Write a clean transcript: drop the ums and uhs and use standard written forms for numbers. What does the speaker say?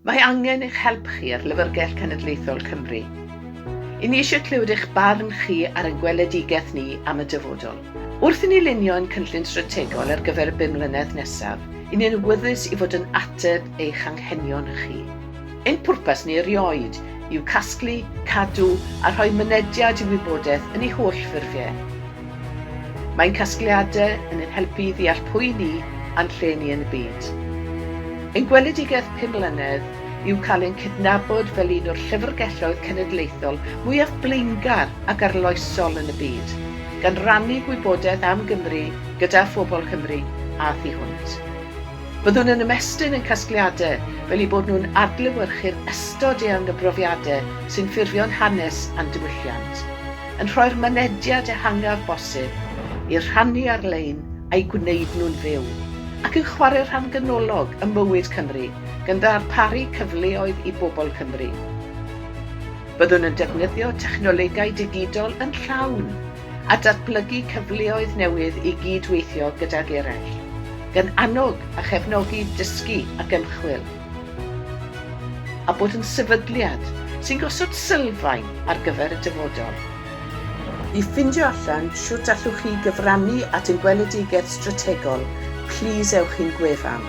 Mae angen eich help chi ar Lyfrgell Cenedlaethol Cymru. I ni eisiau clywed eich barn chi ar ein gweledigaeth ni am y dyfodol. Wrth i ni lunio ein cynllun strategol ar gyfer y bum mlynedd nesaf, i ni'n awyddus i fod yn ateb eich anghenion chi. Ein pwrpas ni erioed yw casglu, cadw a rhoi mynediad i wybodaeth yn ei holl ffurfiau. Mae'n casgliadau yn ein helpu i ddeall pwy ni a'n lle ni yn y byd. Ein gweledigaeth 5 mlynedd yw cael ein cydnabod fel un o'r llyfrgelloedd cenedlaethol mwyaf blaengar ac arloesol yn y byd, gan rannu gwybodaeth am Gymru gyda phobl Cymru a thu hwnt. Byddwn yn ymestyn ein casgliadau fel eu bod nhw'n adlewyrchu'r ystod eang o brofiadau sy'n ffurfio'n hanes a'n diwylliant, yn rhoi'r mynediad ehangaf bosib i'r rhannu ar-lein a'u gwneud nhw'n fyw, ac yn chwarae rhan ganolog ym mywyd Cymru, gan ddarparu cyfleoedd i bobl Cymru. Byddwn yn defnyddio technolegau digidol yn llawn a datblygu cyfleoedd newydd i gydweithio gydag eraill, gan annog a chefnogi dysgu ac ymchwil, a bod yn sefydliad sy'n gosod sylfaen ar gyfer y dyfodol. I ffindio allan shwt allwch chi gyfrannu at ein gweledigaeth strategol, plîs ewch i'n gwefan.